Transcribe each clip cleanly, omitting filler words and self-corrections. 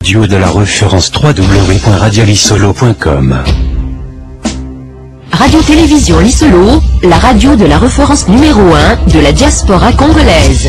Radio de la référence www.radiolisolo.com. Radio-Télévision Lisolo, la radio de la référence numéro 1 de la diaspora congolaise.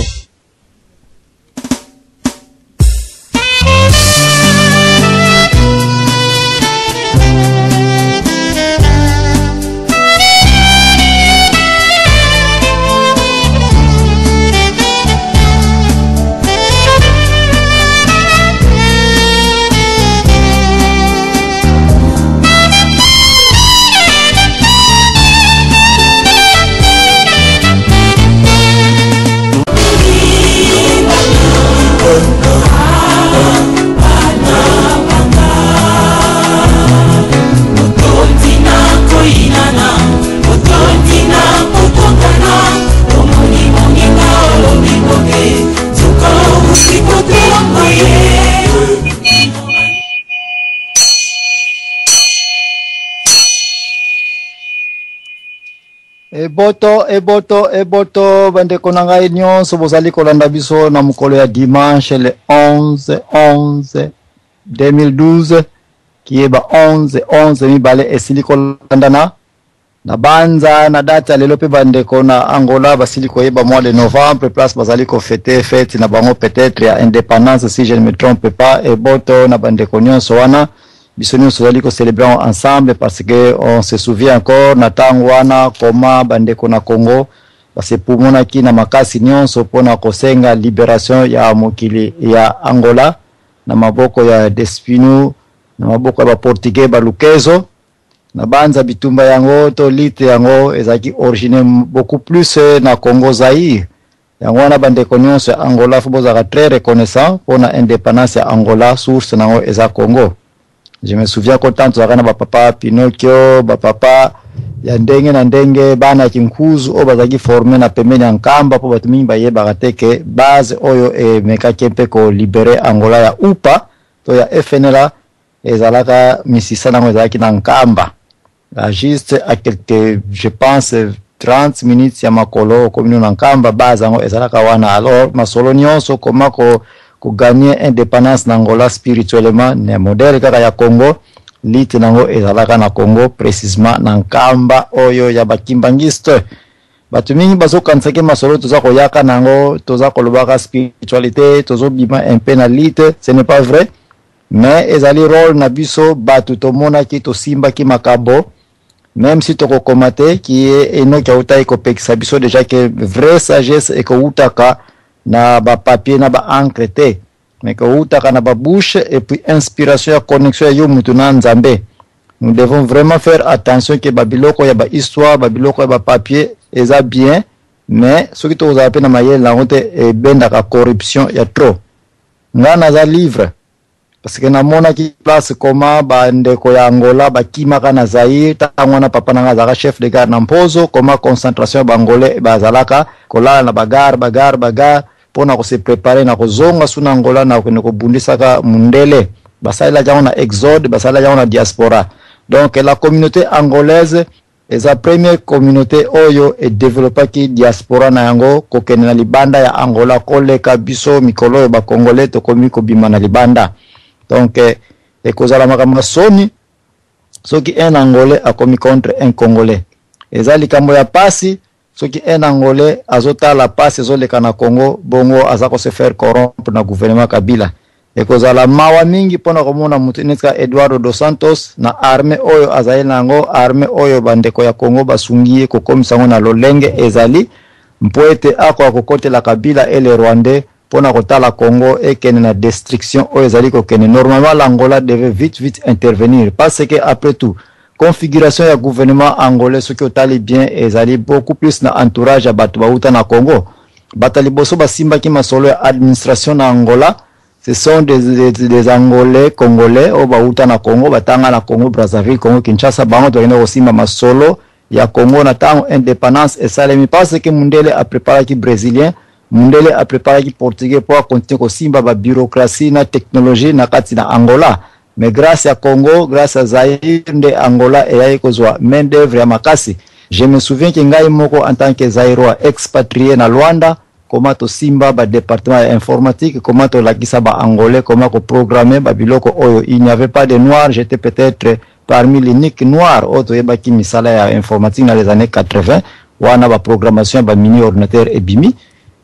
Eboto, eboto, eboto, bandeko na ngai nyonso bozali kolanda biso na mokolo ya dimanche le 11 11 2012, kiyeba 11 11 mibale esili kolandana na banza na date ya lelo. Mpe bandeko na Angola basili koyeba mois de novembre, place bazali kofete fete na bango peut-être ya indépendance, si je ne me trompe pas. Eboto na bandeko nyonso wana, biso nyonso tozali kocélébrer ensemble, parce que on se souvient encore na ntango wana koma bandeko na Congo basepumonaki na makasi nyonso mpona kosenga libération ya mokili ya Angola na maboko ya Despinu, na maboko ya Baportugais balukezo. Na banza bitumba yango to lutte yango ezalaki origine beaucoup plus na Congo Zaire. Yango wana, bandeko nyonso ya Angola, fo bozalaka très reconnaissant mpona indépendance ya Angola, source nango eza Congo. Je me souviens ko tanto tozalaka na bapapa Pinocchio, bapapa ya ndenge na ndenge, bana ya Kinkuzu oyo bazalaki formé na pembeni ya Nkamba, mpo bato mingi bayebaka te ke base oyo emekaki mpe kolibérer Angola ya UPA to ya FNLA ezalaka, misisa nango ezalaki na Nkamba, juste à quelque, je pense, 30 minutes ya makolo okomi na Nkamba, base yango ezalaka wana. Alors masolo nyonso koma ko kogagner indépendance na Angola spirituellement na modèle kaka ya Congo, lutte nango ezalaka na Congo, précisement na Nkamba oyo ya Bakimbangiste. Bato mingi bazokanisaki masolo toza koyaka nango, toza kolobaka spiritualité, tozobima un peu na lutte. Ce n'est pas vrai, mais ezali rôle na biso bato tomonaki, tosimbaki makambo, même si tokokoma te ki Enoki autaki kopekisa biso déjà ke vraie sagesse ekoutaka na bapapier na baencre te, mais ekoutaka na babouche et puis inspiration ya connexion ya yo mutu na Nzambe. Nous devons vraiment faire attention ke babiloko ya bahistoire, babiloko ya bapapier eza bien, mais soki tokozala mpe na mayele nango te, ebendaka corruption ya trop. Nga naza livre parce que namonaki place koma bandeko ya Angola bakimaka na Zaire. Ntango wana papa nanga azalaka chef de gare na Mpozo, koma concentration ya Bangolais bazalaka kolala na bagare, bagare, bagare, mpona kose préparer na kozonga su na Angola na kokende kobundisaka mundele. Basalelaki yango na exode, basalelaki yango na diaspora. Donc la communauté angolaise eza première communauté oyo edéveloppaki diaspora na yango kokende na libanda ya Angola koleka biso mikolo oyo Bacongolais tokomi kobima na libanda. Donc ekozala makambo ya soni soki un Angolais akomi contre un Congolais. Eza likambo ya pasi soki un Angolais azotala pasi ezoleka na Congo, bongo aza kose faire corrompre na gouvernement Kabila. Ekozala mawa mingi mpona komona motu neti ka Eduardo dos Santos na armée oyo azali na yango, armée oyo bandeko ya Congo basungi ye kokomisa yango na lolenge ezali, mpo ete akoka kokotela Kabila et le Rwandais mpona kotala Congo ekende na destruction oyo ezali kokende. Normalement, l'Angola devait vite vite intervenir, parce que après tout, configuration ya gouvernement angolais, soki otali bien, ezali beaucoup plus na entourage ya bato bauta na Congo. Bato ya liboso basimbaki masolo ya administration na Angola, ce sont des Angolais congolais oyo bauta na Congo, batanga na Congo Brazzaville, Congo Kinshasa. Bango tokende kosimba masolo ya Congo na ntango indépendance esalemi, parce que mundele apreparaki Brésilien, mundele apreparaki Portugais mpo akontinue kosimba babureaucratie na technologie na kati na Angola. Mais grâce ya Congo, grâce ya Zaire, nde Angola eyaki kozwa main d'œuvre ya makasi. Je me souviens ke ngai moko, en tant que Zairois expatrié na Luanda, Comment tosimba ba département ya informatique, comment tolakisa ba Angolais comment koprogrammer babiloko oyo. Il n'y avait pas de noir, j'étais peut-être parmi l'unique noir oyo toyebaki misala ya informatique na les années 80 wana, baprogrammation ya bamini ordinateur ebimi.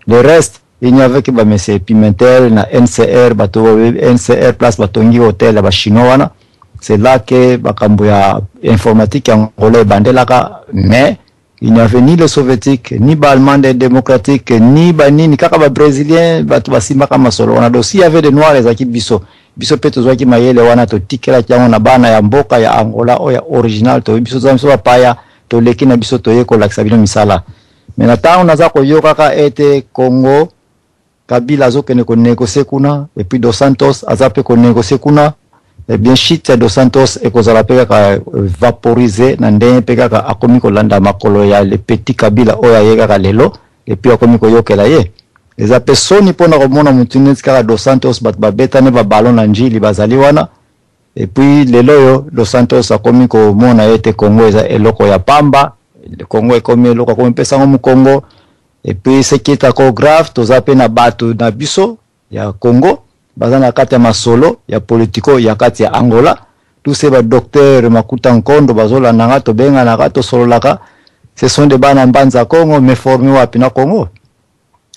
Le reste, il n'y avait que ba monsieur Pimentel na NCR, bato NCR, place batongi hôtel ya bachinois wana. C'est là que bakambo ya informatique ya Angola ebandelaka. Mais il n'y avait ni les Soviétiques, ni baallemand démocratique, ni banini, kaka babrésilien bato basimbaka masolo wana. Donc s'il y avait des noirs, ezalaki biso. Biso mpe tozwaki mayele wana, totikelaki yango na bana ya mboka ya Angola oyo ya original. Toyebi biso, toza biso bapaya, toleki na biso, toye kolakisa bino misala. Me na ntango naza koyokaka ete Congo, Kabila azokende konégocier kuna, et puis Dos Santos aza mpe konégocier kuna, eh bien, shit ya Dos Santos ekozala mpe kaka vaporisé na ndenge mpe kaka akomi kolanda makolo ya le petit Kabila oyo aye kaka lelo, et puis akomi koyokela ye. Eza mpe soni mpona komona motu neti kaka Dos Santos, bato babetani baballon na Njili bazali wana, et puis lelo oyo Dos Santos akomi komona ete Congo eza eloko ya pamba, Congo ekomi eloko, akomi mpesango mokongo. Et puis ce qui est encore grave, toza mpe na bato na biso ya Congo baza na kati ya masolo ya politiko ya kati ya Angola. Tous ces badocteur Makuta Nkondo bazolandanga, tobenganaka, tosololaka, ce sont des bana Mbanza Congo, mais formé wapi? Na Congo.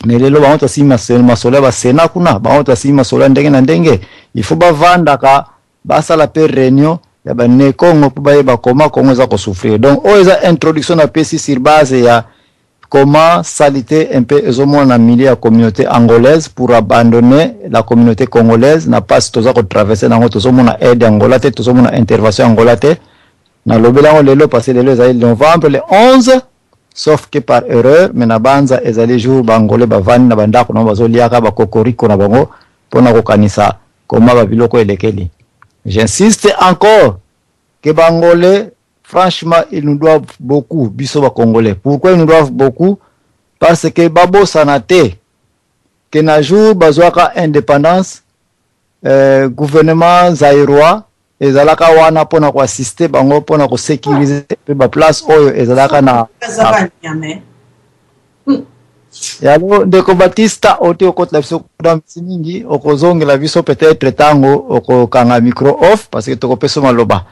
Mais lelo bango tosimi masolo ya basena kuna, bango tosimi masolo ya ndenge na ndenge. Il faut bavandaka, basala mpe réunion ya bane Congo mpo bayeba koma Congo eza kosouffrir. Donc oyo eza introduction napesi sur base ya comment salité un peu ezomona na milieu ya communauté angolaise pour abandonner la communauté congolaise na mpasi toza kotraverser nango. Tozomona aide Angola te, tozomona intervention Angola te. Nalobeli yango lelo parce que lelo ezali novembre le 11, sauf que par erreur, mais na banza ezali jour baangolais bavandi na bandako nango, bazoliaka bakokoriko na bango mpona kokanisa koma babiloko elekeli. J'insiste encore que baangolais, franchement, ils nous doivent beaucoup, biso bacongolais. Pourquoi ils nous doivent beaucoup? Parce que babosana te ke na jour bazwaka indépendance, gouvernement zaïrois ezalaka wana mpona koassister bango, mpona kosécuriser mpe baplace oyo ezalaka na yalo. Ndeko Batista oti okotela biso kuna misi mingi, okozongela biso peut-être ntango okokanga micro off, parce que tokopesa maloba.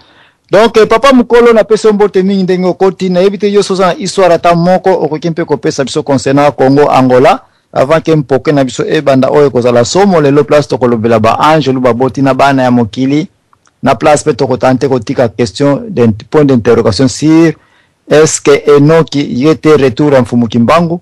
Donc papa mokolo, napesi yo mbote mingi ndenge okoti. Nayebi te, yo so oza na histoire ata moko okoki mpe kopesa biso concernant Congo Angola, avant ke mpoke na biso ebanda oyo ekozala somo lelo, place tokolobela baangelu baboti na bana ya mokili, na place mpe tokotante kotika question, point d'interrogation sur est-ce que Enoki ye te retour ya Mfumu Kimbangu,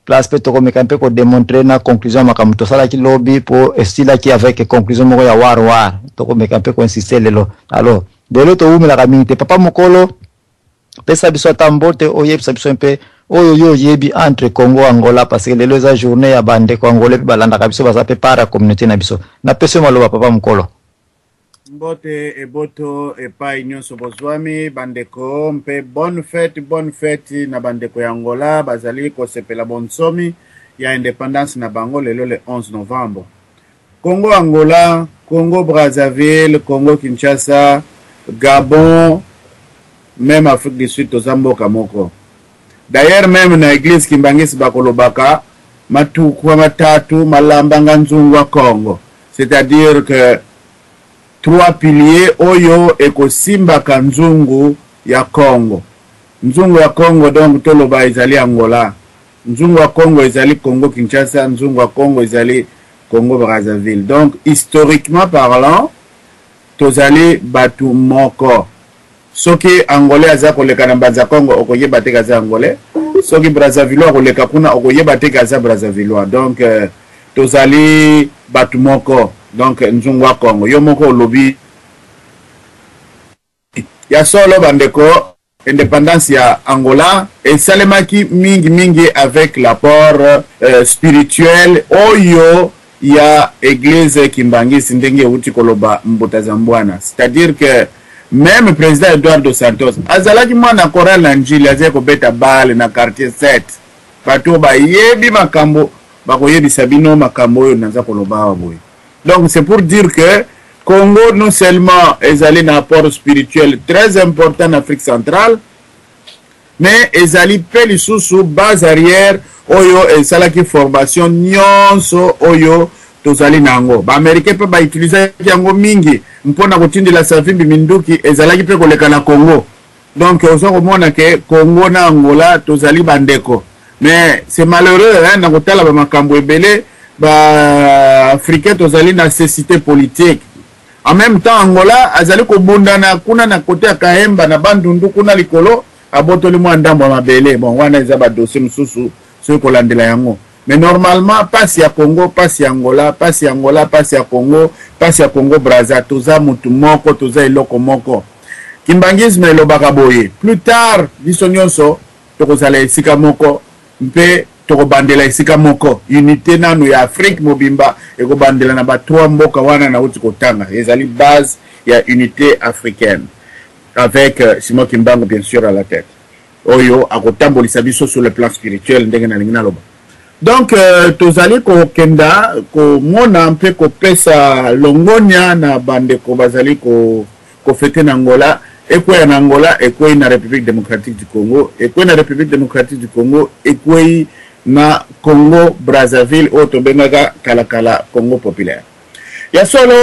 place mpe tokomeka mpe kodémontrer na conclusion ya makambo tosalaki lobi, mpo esilaki avec conclusion moko ya war war. Tokomeka mpe koinsister lelo. Alors lelo towumelaka mingi te. Papa mokolo, pesa biso ata mbote, oyebisa biso mpe oyo yo oyebi entre Congo Angola, parce que lelo eza journée ya bandeko angolais mpe balandaka biso, baza mpe part ya communauté na biso. Napesi yo maloba, papa mokolo. Mbote eboto epai nyonso bozwami, bandeko, mpe bonne fête, bonne fête na bandeko ya Angola bazali kosepela bonsomi ya indépendance na bango lelo le 11 novembre. Congo Angola, Congo Brazzaville, Congo Kinshasa, Gabon, même Afrique du Sud, toza mboka moko. D'ailleurs, même na église kimbangisi bakolobaka matukwa matatu malambanga nzungwa Congo, c'est-à-dire que trois piliers oyo ekosimbaka nzungu ya Congo. Nzungu ya Congo, donc toloba ezali Angola, nzungu ya Congo ezali Congo Kinshasa, nzungu ya Congo ezali Congo Brazzaville. Donc historiquement parlant, tozali bato moko. Soki Angolais aza koleka na Mbanza Congo, okoyeba te aza Angolais. Soki Brazzavillois akoleka kuna, okoyeba te aza Brazzavillois. Donc tozali bato moko. Donc nzungu ya Congo, yo moko olobi ya solo. Bandeko, indépendance ya Angola esalemaki mingimingi avec l'apport spirituel oyo ya église kimbangisi, ndenge euti koloba Mbuta Zambwana. C'est-à-dire que même président Eduardo Santos azalaki mwana chorale na Njili, azali kobeta bale na quartier 7. Bato oyo bayebi makambo bakoyebisa bino makambo oyo naza koloba awa boye. Donc c'est pour dire que Congo non seulement ezali na apport spirituel très important en Afrique centrale. Mais ezali mpe lisusu base arrière oyo esalaki formation nyonso oyo tozali na yango. Ba Americains mpe ba utilisaki yango mingi mpo na kotindela Savimbi minduki, ezalaki mpe koleka na Congo. Donc oza komona ke Congo na Angola tozali ba ndeko. Mais c'est malheureux hein, na kotala ba makambo ebele ba Africains tozali na cecite politique. En meme temps Angola azali kobundana kuna na cote ya Kahemba na Bandundu kuna likolo abotoli mwa ndambo ya mabele. Bon wana eza ba dossier mosusu soki kolandela yango. Mais normalement pasi ya Congo, pasi ya Angola, pasi ya Angola, pasi ya Congo, pasi ya Congo Brazza toza mutu moko, toza eloko moko. Kimbanguisme elobaka boye, plus tard biso nionso tokozala esika moko mpe tokobandela esika moko. Unite nanu ya Afrique mobimba ekobandela na ba trois mboka wana nauti kotanga. Ezali base ya unite africaine avec Simon Kimbangu bien sur à la tete, oyo akotambolisa biso sur le plan spirituel ndenge nalingi naloba. Donc tozali kokenda komona mpe kopesa longonya na bandeko bazali ko kofete na Angola. Ekweya na Angola, ekweyi na Republique democratique du Congo, ekweyi na Republique democratique du Congo, ekweyi na Congo Brazzaville oyo tobengaka kala kala Congo populaire. Ya solo,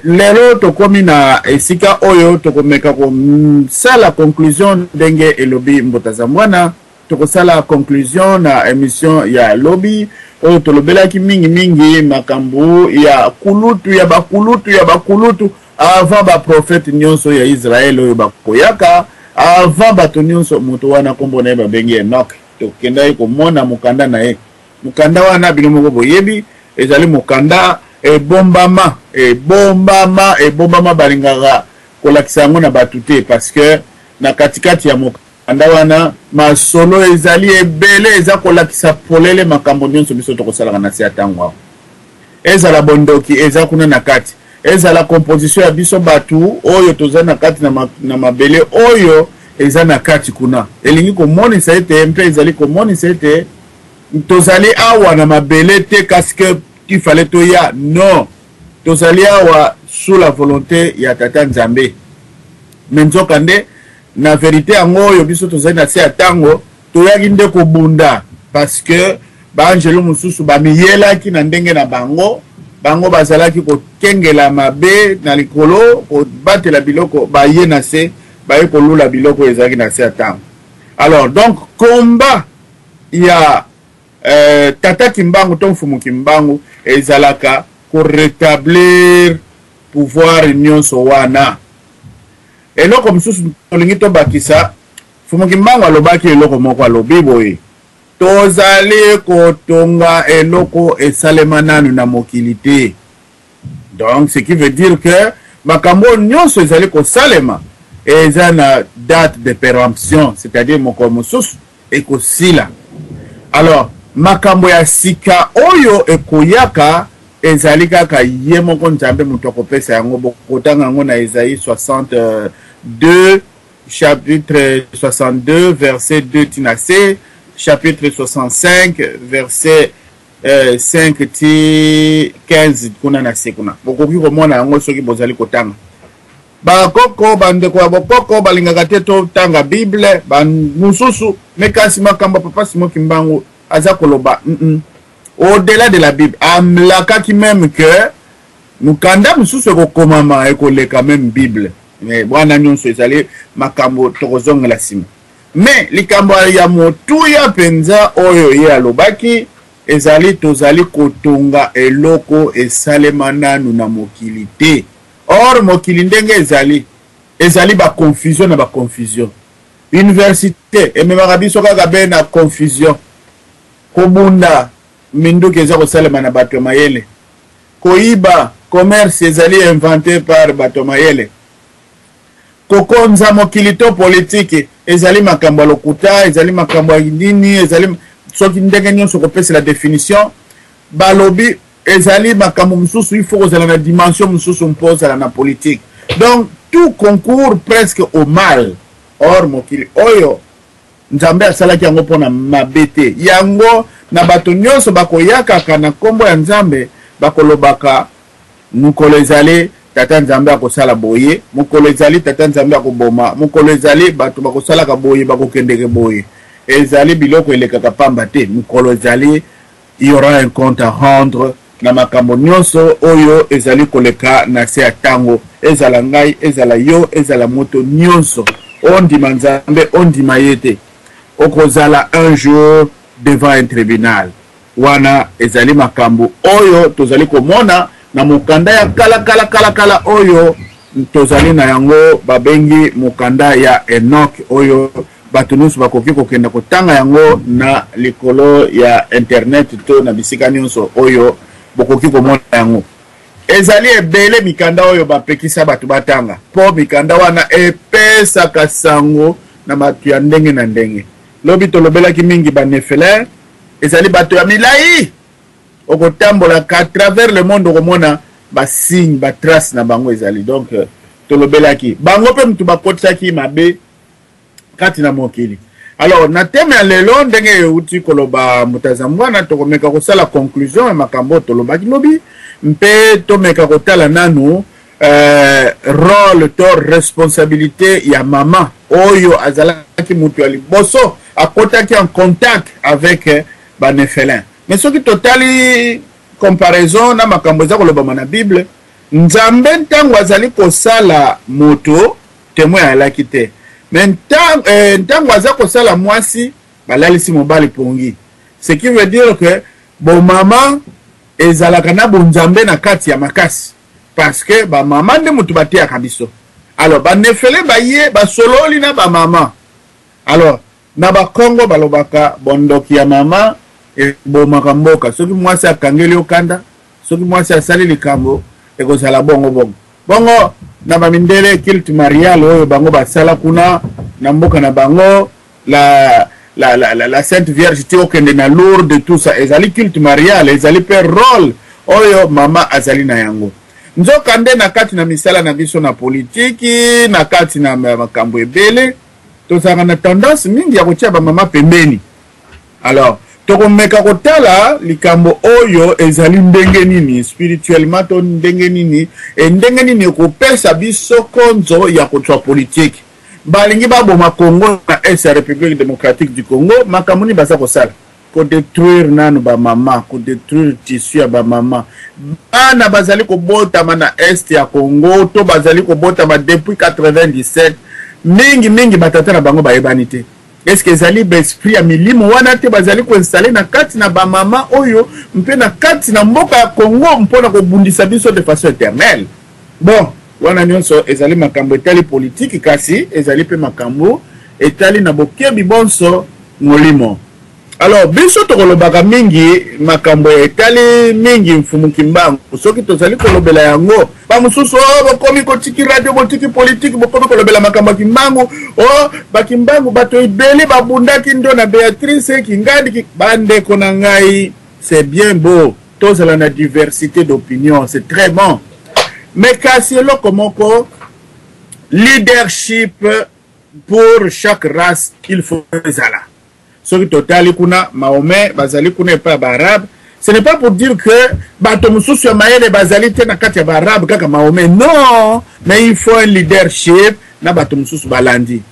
lelo tokomi na esika oyo tokomeka kosala conclusion ndenge elobi Mbuta Zambwana. Tokosala conclusion na emission ya lobi oyo tolobelaki mingi mingi makambo ya kulutu ya bakulutu ya bakulutu avant ba prophètes nionso ya Israël oyo bakoyaka avant bato nionso. Moto wana kombo na ye babengi Enoch. Tokendaki komona mokanda na ye. Mokanda wana bino moko boyebi ezali mokanda ebombama, ebombama, ebombama, balingaka kolakisa yango na bato te parce que na katikati ya mokanda wana masolo ezali ebele, eza kolakisa polele makambo nyonso biso tokosalaka na se ya tango awa. Ezala bondoki eza kuna na kati, ezala composition ya biso batu oyo toza na kati na mabele oyo eza na kati kuna, elingi komonisa ete mpe ezali komonisa ete tozali awa na mabele te kasi que il fallait toya. Non, tozali awa sous la volonté ya Tata Nzambe. Mais nzoka nde na verite yango oyo biso tozali na se ya tango, toyaki nde kobunda parce que ba angelu mosusu bamiyelaki na ndenge na bango. Bango bazalaki kokengela mabe na likolo, kobatela biloko, baye na se baye kolula biloko oyo ezalaki na se ya tango. Alors donc combat ya Tata Kimbangu to Mfumu Kimbangu ezalaka ko retablir pouvoir nionso wana. Eloko mosusu tolingi tobakisa, Mfumu Kimbangu alobaki eloko moko, alobi boye, tozali kotonga eloko esalema nanu na mokili te. Donc ce qui veut dire que makambo oyo nionso ezali kosalema eza na date de peremption, c'est-à-dire mokolo mosusu ekosila. Alors makambo ya sika oyo ekoyaka ezali kaka ye moko Nzambe moto akopesa yango. Bokotanga yango na Esaïe 62, chapitre 62 verset 2 ti na se, chapitre 65 verset 5 ti 15 kuna na se kuna. Bokoki komona yango soki bozali kotanga. Bakoko, bandeko ya bokoko balingaka te totanga Bible, ba mosusu, mais kasi makambo ya Papa Simon Kimbangu aza koloba, Au-delà de la Bible, amlakaki meme que mokanda mosusu ekokomama ekoleka meme Bible. Mais wana nyonso ezali makambo tokozongela nsima. Mais likambo ya motuya mpenza oyo ye alobaki ezali tozali kotonga eloko esalema nanu na mokili te. Or mokili ndenge ezali, ezali ba confusion na ba confusion. Universite ememaka biso kaka be na confusion. Kobunda minduki eza kosalema na bato ya mayele. Koyiba, commerce ezali invente par bato ya mayele. Kokonza mokili to politiki ezali makambo ya lokuta, ezali makambo ya nini, ezali soki ndenge nyonso kopesela definition. Balobi ezali makambo mosusu, il faut kozala na dimension mosusu mpo ozala na politique. Donc tout concourt presque au mal. Or mokili oyo Nzambe asalaki yango mpo na mabe te. Yango na bato nyonso bakoyakaka na nkombo ya Nzambe bakolobaka mokolo ezali. Tata Nzambe akosala boye, mokolo ezali Tata Nzambe akoboma, mokolo ezali bato bakosalaka boye, bakokendeke boye. Ezali biloko elekaka pamba te. Mokolo ezali, il y aura un compte à rendre na makambo nyonso oyo ezali koleka na se ya tango, ezala ngai, ezala yo, ezala moto nyonso. Ondima Nzambe, ondima ye te, okozala un jour devant un tribunal. Wana ezali makambo oyo tozali komona na mokanda ya kala kala kala kala oyo tozali na yango, babengi mokanda ya Enoch, oyo bato nyonso bakoki kokenda kotanga yango na likolo ya internet to na bisika nyonso oyo bokoki komona yango. Ezali ebele mikanda oyo bapekisa bato batanga, mpo mikanda wana epesaka sango na bato ya ndenge na ndenge. Lobi tolobelaki mingi ba Nephelin, ezali bato ya milai. Okotambolaka à travers le monde, okomona ba signe, ba trace na bango ezali. Donc tolobelaki bango mpe mutu bakotisaki mabe kati na mokili. Alors na thème ya lelo, ndenge euti koloba Mbuta Zambwana, tokomeka kosala conclusion ya makambo oyo tolobaki lobi, mpe tomeka kotala nanu role to responsabilité ya mama oyo azalaki mutu ya liboso akotaki en contact avec ba Nephelin. Mais soki totali comparaison na makambo eza kolobama na Bible, Nzambe ntango azali kosala moto, témoin alaki te. Mais ntango aza kosala mwasi, balalisi mobali pongi. Ce qui veut dire que bomama ezalaka na bonzambe na kati ya makasi, parce que ba mama nde moto bateyaka biso. Alors ba Nefele baye basololi na ba mama. Alors na ba Kongo balobaka bondoki ya mama ebomaka mboka. Soki mwasi akangeli yo kanda, soki mwasi asali likambo, ekozala bongo bongo. Bongo na ba mindele culte marial oyo bango basala kuna na mboka na bango, la Sainte Vierge ti okende na Lourdes, tout ça ezali culte marial, ezali pe rôle oyo mama azali na yango. Nzoka nde na kati na misala na biso na politiki, na kati na makambo ebele, tozalaka na tendance mingi ya kotia ba mama pembeni. Alors tokomeka kotala likambo oyo ezali ndenge nini spirituellement to ndenge nini, e ndenge nini ekopesa biso konzo ya kozwa politiki. Balingi baboma Congo na est ya République démocratique du Congo, makambo nini baza kosala? Kodétruire nanu ba mama, kodétruire tissu ya ba mama. Bana bazali kobotama na est ya Congo to bazali kobotama depuis 97, mingi mingi batata na bango bayebani te. Est-ce que ezali ba esprit ya milimo wana te bazali koinstalle na kati na ba mama oyo mpe na kati na mboka ya Congo mpona kobundisa biso de façon éternelle? Bon, wana nyonso ezali makambo etali politiki, kasi ezali mpe makambo etali na bokebi bonso molimo. Alors biso tokolobaka mingi makambo ya etali mingi Mfumu Kimbangu. Soki tozali kolobela yango, ba mosusu, oh, bokomi kotiki radio, botiki politiki, bokomi kolobela makambo ya Kimbangu. Oh, ba Kimbangu bato ebele babundaki ndo na Beatrice Kingandi ki... Bandeko na ngai, c'est bien beau tozala na diversité d'opinion, c'est très bon, mais kasi eloko moko, leadership pour chaque race il faut ezala. Soki totali kuna Mahomet bazali kuna epai ya baarabe, ce n'est pas pour dire que bato mosusu ya mayele bazali te na kati ya baarabe, kaka Mahomet, non, mais il faut un leadership na bato mosusu balandi.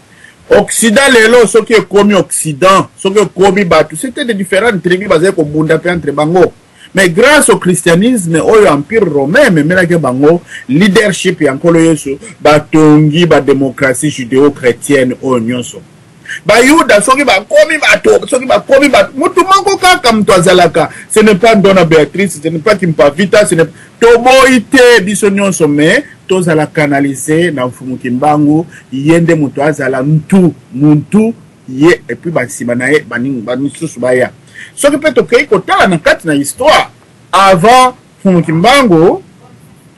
Occident lelo soki ekomi Occident, soki ekomi bato, c'était de différentes tribus bazali kobunda mpe entre bango, mais grâce au christianisme oyo empire romain ememelaki bango leadership ya Nkolo Yesu, batongi ba démocratie judéo-chrétienne oyo nyonso. Bayuda soki bakomi bato, soki bakomi bato, mutu moko kaka mutu azalaka, ce n'est pas Ndona Béatrice, ce n'est pas Kimpavita, ce n'est toboyi te biso nyonso, mais tozala canaliser na Mfumu Kimbangu. Ye nde moto azala ntu muntu ye, et puis basima na ye bamisusu baya. Soki mpe tokei kotala na kati na histoire avant Mfumu Kimbangu,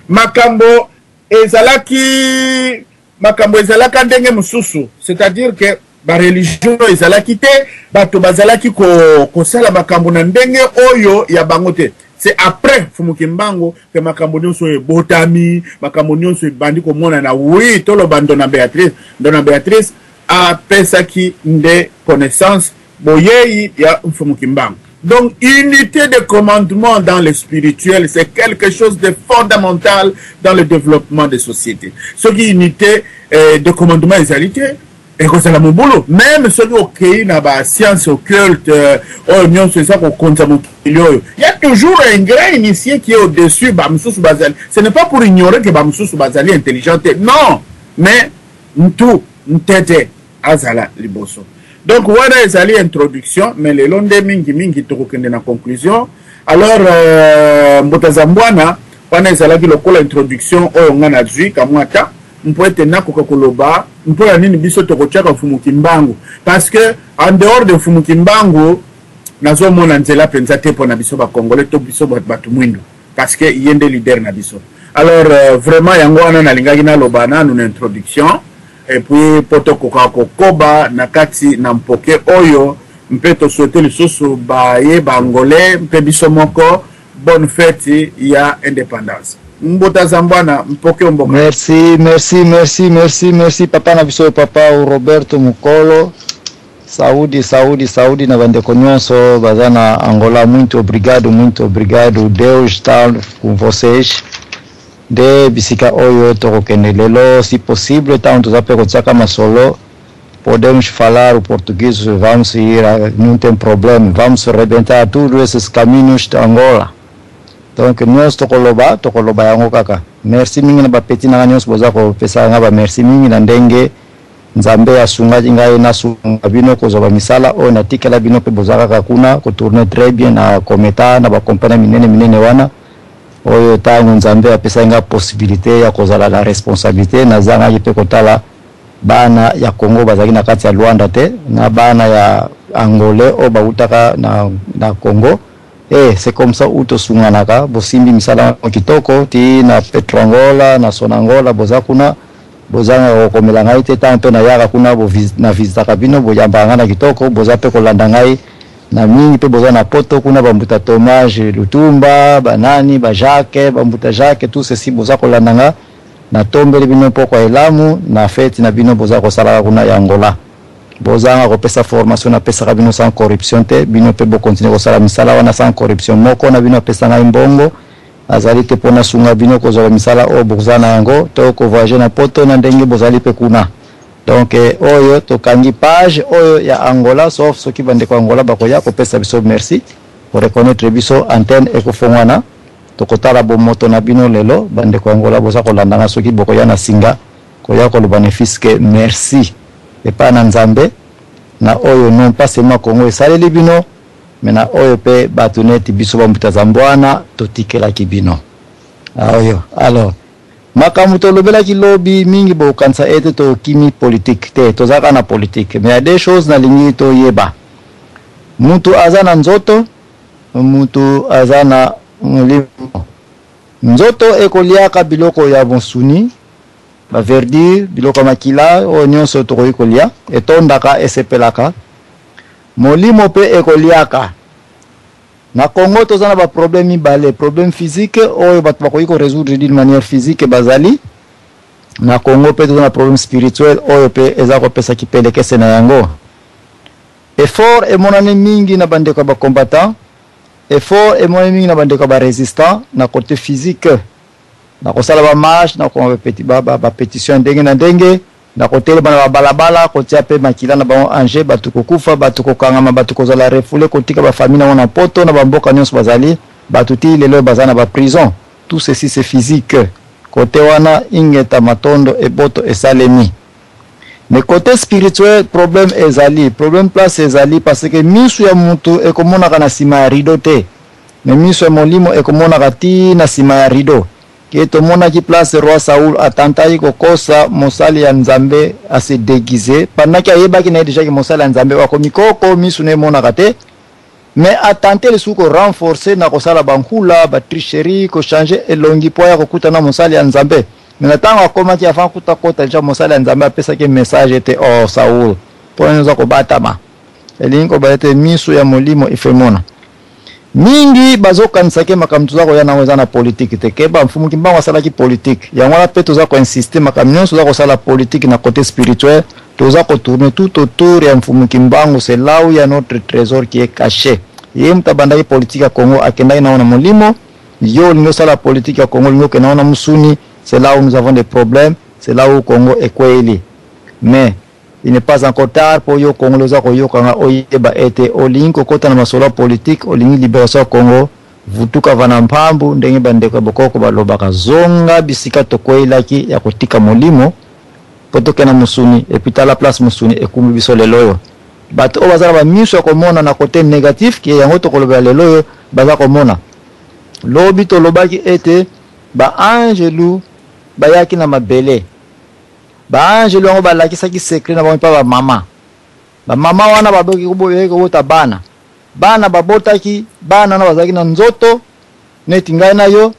makambo ezalaki, makambo ezalaka ndenge mosusu, c'est-à-dire que bareligion ezalaki te, bato bazalaki kosala makambo na ndenge oyo ya bango te. C'est après Mfumu Kimbangu ke makambo nyonso oyo ebotami, makambo nyonso ebandi komonana. Oui, toloba Ndona Béatrice, Ndona Béatrice apesaki nde connaissance boyei ya Mfumu Kimbangu. Donc, unité de commandement dans le spirituel, c'est quelque chose de fondamental dans le développement des sociétés. Soki unité de commandement ezali te, ekozala mobulu. Même soki okei na ba science occulte oyo nyonso eza kokonza mokili oyo, il y a toujours un grand initié qui est au-dessus, ba mosusu bazali. Ce n'est pas pour ignorer que ba mosusu bazali intelligent te. Non, mais ntu ntete azala liboso. Donc wana ezali introduction, mais lelo nde mingi mingi tokokende na conclusion. Alors Mbuta Zambwana, wana ezalaki lokola introduction oyo nga nazwi kamwa ta mpo ete nakoka koloba mpo ya nini biso tokotiaka Mfumu Kimbangu, parce que en dehors de Mfumu Kimbangu nazomona nzela mpenza te mpo na biso Bakongole to biso bato mwindu, parce que ye nde leader na biso. Alors vraiment yango wana nalingaki naloba nanu na introduction, et puis mpo tokoka kokoba na kati na mpoke oyo, mpe tosouhaite lisusu baye Baangolais mpe biso moko bonne fête ya indépendance. Mbuta Zambwana, mpoke mboka. Merci, merci, merci, merci, merci papa na biso, papa Roberto Mukolo. Saúde, saúde, saúde na bandeko nyonso baza na Angola. Muito obrigado, muito obrigado. Deus está com vocês. Nde bisika oyo tokokende lelo, si possível, ntango toza mpe kotiaka masolo, podemos falar o português, vamos ir, não tem problema, vamos rebentar todos esses caminhos de Angola. Donc nyonso tokoloba, tokoloba yango kaka. Merci mingi na bapeti na nga nyonso boza kopesa nga ba merci mingi na ndenge Nzambe asungaki ngai nasunga bino kozwa bamisala oyo natikela bino, mpe boza kaka kuna kotourne très bien na kometa na bakompani minene minene wana oyo. Ntango Nzambe apesaki nga possibilité ya kozala na responsabilité, nazangaki mpe kotala bana ya Congo bazalaki na kati ya Luanda te, na bana ya Angolais oyo bautaka na Congo. E c'est comme ça u tosunganaka. Bosimbi misala kitoko ti na Petroangola, na Sonangola. Boza kuna, bozanga kokomela ngai te. Ntango mpe nayaka kuna, na visitaka bino, boyambaka ngai na kitoko. Boza mpe kolanda ngai na mingi mpe boza na Poto kuna, bambuta Thomas Lutumba, banani, ba Jacques, bambuta Jacques, tout ceci boza kolanda nga. Natombeli bino pokwa elamu na feti na bino boza kosalaka kuna ya Angola. Bozanga kopesa formation napesaka bino sans corruption te. Bino mpe bokontinue kosala misala wana sans corruption. Moko na bino apesa ngai mbongo azali te mpo nasunga bino kozwa misala oyo boza na yango to kovoyage na Poto na ndenge bozali mpe kuna. Donc oyo tokangi page oyo ya Angola, sauf soki bandeko ya Angola bakoya kopesa biso merci, koreconnaître biso, antenne ekofongwana, tokotala bomoto na bino. Lelo bandeko ya Angola boza kolanda nga, soki bokoya na singa koya koloba ne fût-ce que merci epai na Nzambe na oyo non pas seulement Congo esaleli bino, mais na oyo mpe bato neti biso bambuta Zambwana totikelaki bino oyo. Alors makambo tolobelaki lobi mingi, bokanisa ete tokimi politique te. Tozalaka na politique, mais ya des choses nalingi toyeba. Mutu aza na nzoto, mutu aza na molimo. Nzoto ekoliaka biloko ya mosuni, baverdure, biloko ya makila oyo nyonso tokoki kolia, etondaka, esepelaka. Molimo mpe ekoliaka. Na Congo toza na baproblème mibale: problème physique oyo bato bakoki korésoudre d'une manière physique bazali na Congo, mpe toza na problème spirituel oyo mpe eza kopesa kipelekese na yango. Effort emonani mingi na bandeko ya bacombattant, effort emonani mingi na bandeko ya barésistant na côté physique, na kosala bamarche, na koma bapétition ya ndenge na ndenge, na kotelema na babalabala, kotia mpe makila na bango ange, bato kokufa, bato kokangama, bato kozala refoulé, kotika bafamille nango na Poto na bamboka nyonso bazali. Bato ti lelo baza na baprison. Tout ceci, c'est physique. Côté wana, ingeta, matondo, eboto esalemi. Mais côté spirituel, problème ezali. Problème place ezali parce que misu ya mutu ekomonaka na nsima ya rideau te, mais miso ya molimo ekomonaka ti na nsima ya rideau. Ke tomonaki place roi Saul atantaki kokosa mosali ya Nzambe, ase déguise pendant ke ayebaki na ye déjà ke mosali ya Nzambe akomi koko, misu na emonaka te. Mais atante lisusu korenforce na kosala bankula, batricherie, kochange elongi mpo aya kokutana mosali ya Nzambe. Mais na ntango akomaki, avant kuta kota deja, mosali ya Nzambe apesaki message ete: "Oh Saul, mpo nini oza kobatama?" Elingi kobala ete miso ya molimo ifemona mingi. Bazokanisaki makambo toza koya nango eza na politike te. Keba, Mfumu Kimbangu asalaki politike. Yango wana mpe toza koinsiste, makambo nyonso toza kosala politike na côté spirituel, toza kotourne tout autour ya Mfumu Kimbangu. C'est là où il y a notre trésor qui est caché. Ye moto abandaki politike ya Congo, akendaki nango na molimo. Yo olingi osala politike ya Congo, olingi okende nango na mosuni. C'est là où nous avons des problèmes, c'est là où Congo ekweyeli. Mais il n'est pas encore tard mpo yo Congolais oza koyoka nga oyeba ete olingi kokota na masolo ya politike, olingi liberation ya Congo. Vutuka vana mpambu, ndenge bandeko ya bokoko balobaka, zonga bisika tokweyelaki ya kotika molimo mpo tokenda mosuni. Et puis tala place mosuni ekumbi biso lelo oyo. Bato oyo baza na bamiso ya komona na côté négatif ke yango tokolobela lelo oyo, baza komona. Lobi tolobaki ete baangelu bayaki na mabele. Baangelu yango balakisaki secret na bango mpa bamama. Bamama wana baboki kobota bana. Bana babotaki, bana wana bazalaki na nzoto neti ngai na yo,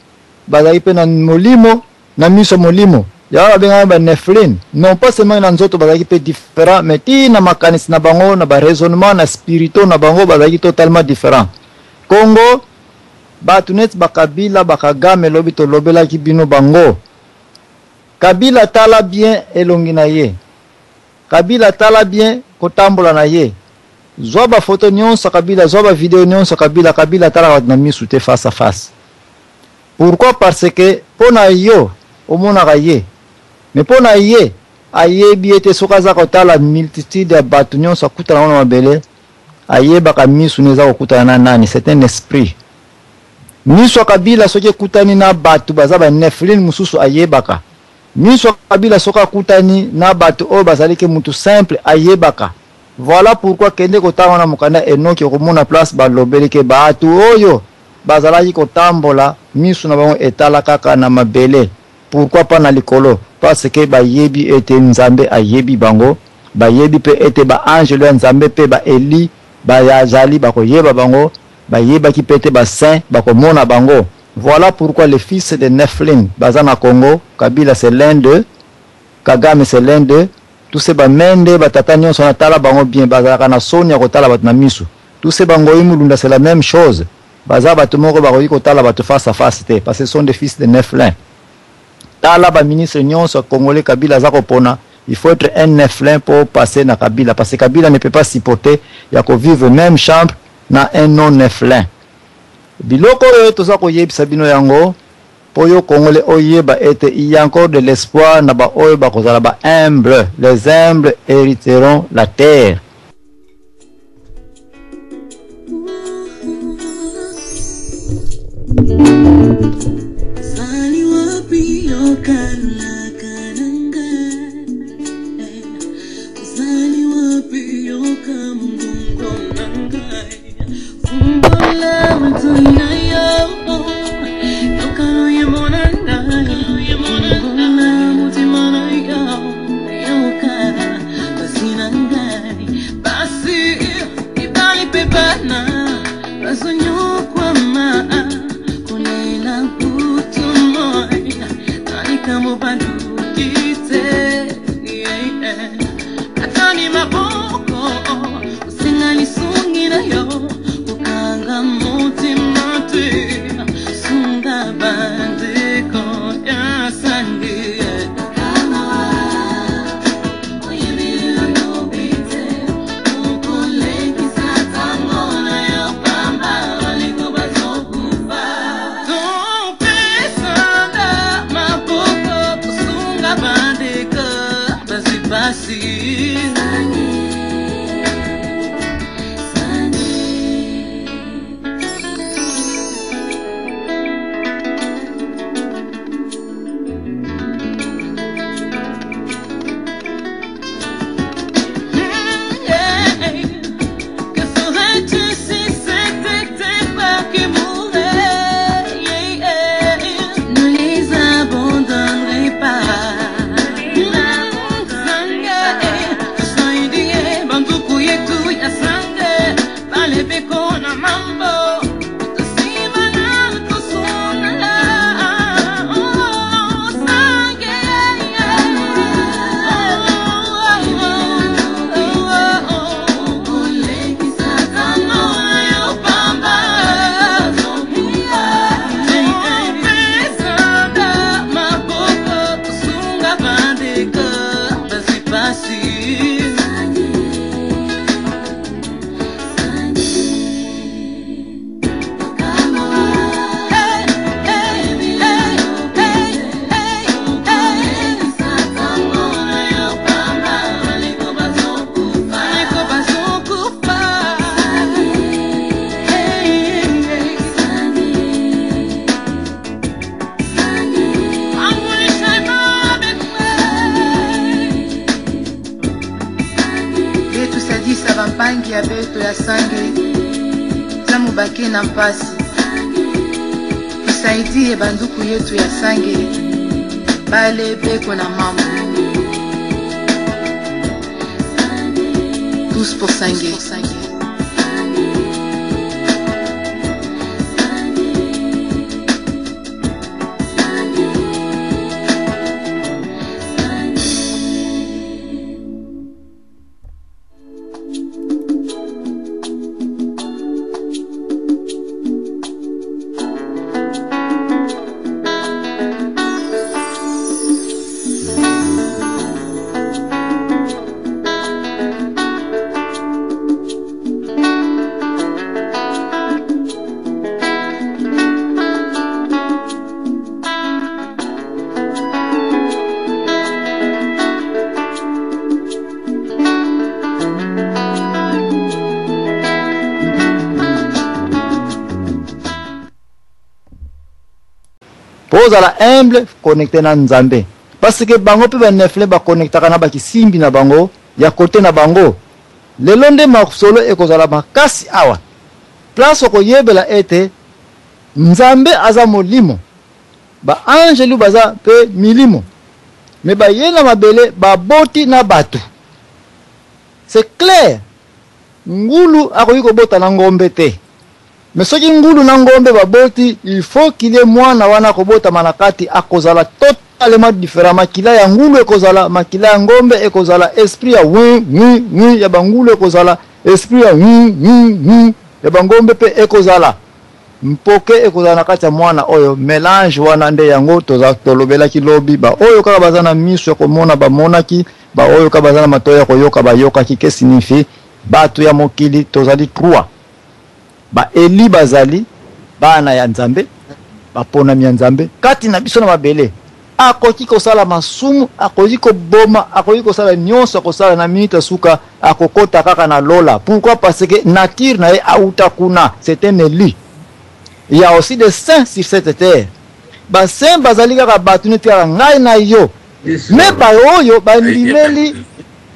bazalaki mpe na molimo, na miso molimo. Yango babengaki banephilim. Non pas seulement na nzoto bazalaki mpe différent, mais ti na makanisi na bango, na baraisonnement, na spirito na bango, bazalaki totalement différent. Congo, bato neti bakabila, bakagame, elobi tolobelaki bino bango. Kabila, tala bien elongi na ye. Kabila, tala bien kotambola na ye. Zwa bafoto nyonso Kabila, zwa bavideo nyonso Kabila. Kabila atalaka bato na misu te face à face. Pourquoi? Parce que mpo na yo omonaka ye, mais mpo na ye ayebi ete soki aza kotala multitude ya bato nyonso akutana ngo na mabele, ayebaka misu ne eza kokutana na nani. C'est un esprit. Miso ya Kabila soki ekutani na bato baza banephilim mosusu, ayebaka. Miso ya Kabila soki akutani na bato oyo bazali ke mutu simple, ayebaka. Voilà pourquoi kende kotanga na mokanda Enoki, okomona place balobeli ke bato oyo bazalaki kotambola, miso na bango etala kaka na mabele. Pourquoi pas na likolo? Parce que bayebi ete Nzambe ayebi bango, bayebi mpe ete baangelo ya Nzambe mpe baeli bazali bakoyeba bango, bayebaki mpe ete basaint bakomona bango. Voilà pourquoi les fils de Nephilim baza na Congo. Kabila, c'est l'un d'eux. Kagame, c'est l'un d'eux. Tous ces bamende, batata nyonso na tala bango bien, bazalaka na soni ya kotala bato na misu. Tous ces bangoyi Mulunda, c'est la même chose. Baza bato moko bakoki kotala bato face à face te, parce que ce sont des fils de Nephilim. Tala baministre nyonso ya congolais Kabila aza kopona, il faut être un Nephilim pour passer na Kabila, parce que Kabila ne peut pas supporter ya kovivre même chambre na un non Nephilim. Biloko oyo toza koyebisa bino yango mpo yo congolais oyeba ete il y a encore de l'espoir na baoyo bakozala ba humble. Les humbles hériteront la terre. Zali wapi yokalaka na ngai? Zali wapi yoka mongongo na ngai? Fungola matoi na yo, yoka loyembo na ngai. Fungola motema na yo, yoka pasi na ngai. Basi mibali mpe bana bazonyokwama, kolela butu moi na likambo baluki te. Atani maboko kosenga lisungi na yo, kokanga motema te, sunga bandeko ya sangi. Oyebi lobi te, okolekisa ntango na yo pamba, balingo bazokufa. Topesana maboko, kosunga bandeko bazwi pasi. Que ferais-tu si c'était tes frères qui mouraient? Ne les abandonnerai pas. Mpangi ya beto ya sange za mubake na mpasi tusaidie banduku yetu ya sange bale beko na mambo tous pour sange. Po ozala humble, connecte na Nzambe. Parce que bango pe ba nefle ba connectaka na ba kisimbi na bango ya cote na bango. Lelo nde masolo ekozala makasi awa. Place okoyebela ete Nzambe aza molimo, ba angelu baza pe milimo. Mais baye na mabele baboti na batu. C'est clair. Ngulu akoki kobota na ngombe te. Mais soki ngulu na ngombe baboti, il faut qu'il y ait mwana wana akobotama na kati akozala totalement different. Makila ya ngulu ekozala, makila ya ngombe ekozala, esprit ya wi wi wi ya ba ngulu ekozala, esprit ya wi wi wi ya ba ngombe pe ekozala. Mpoke ekozala na kati ya mwana oyo, melange wana nde yango toza tolobelaki lobi. Ba oyo kaka baza na miso ya komona bamonaki, ba oyo kaka baza na matoyi ya koyoka bayokaki. Que signifie bato ya mokili tozali trois. Ba Eli bazali bana ya Nzambe, baponami ya Nzambe kati na biso na mabele. Akoki kosala masumu, akoki koboma, akoki kosala nionso akosala, na minute ya suka akokota kaka na lola. Pourquoi? Parce que nature na ye awuta kuna, c'est un elu. Il y a aussi des saints sur cette terre. Ba saints bazali kaka batu neti kaka ngai na yo. Mais ba oyo bandimeli